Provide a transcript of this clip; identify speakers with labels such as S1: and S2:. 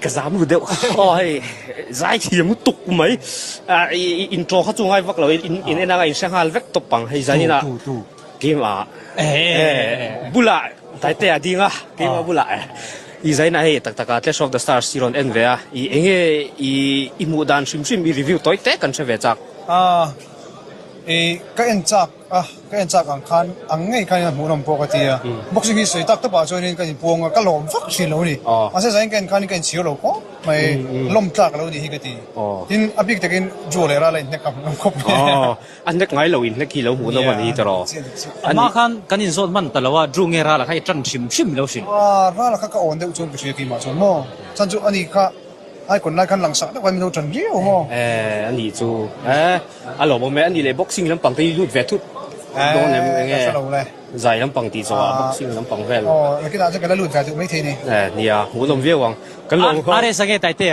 S1: Ka zam ru deuh. Aw hei zai thiam lutuk mai. I intro kha chu ngai vak lo in in en anga in hre nghal vek tawp ang hei zanin ah keimah bulah Taite a ding a keimah bulah i zain ah hei tak tak ah Clash of the Stars i rawn en ve a i enge i i hmuh dan hrim hrim i review tawi te kan hre ve chak.
S2: I ka en chak. A, ka en chak ang khan ang ngei khan in a hmuhnawm pawh ka ti a. Boxing hi sawi tak tawpah chuanin ka inpuang a, ka lawm vak thin lo a ni. Mahse zain ka en khanin ka inchhir lo khawp mai, lawm tlak a lo ni hi ka ti. Tin, a bik takin Drew leh Rala inhnek kha hmuhnawm khawp mai.
S1: A hnek ngai lo inhnek hi lo hmuhnawm a ni tawh.
S3: A hma khan kan inzawt hman ta lo a, Drew nge Rala kha i tan hrim hrim lo hrilh.
S2: Rala kha ka awn deuh chuan ka hria keimah chuan maw? Chhan chu ani kha icon lai khan langsak deuh khan min lo tan riau maw?
S1: A nih chu. A lawmawm e, a nih leh boxing lampang te hi lut ve thut dawn em eng nge zai lampang tih zawh ah boxing lampang vel.
S2: Aw nakinah chuan ka la lut ve duh maithei ni.
S1: Nia, hmuhnawm viau ang. Kan lo
S3: RS a nge Taitea?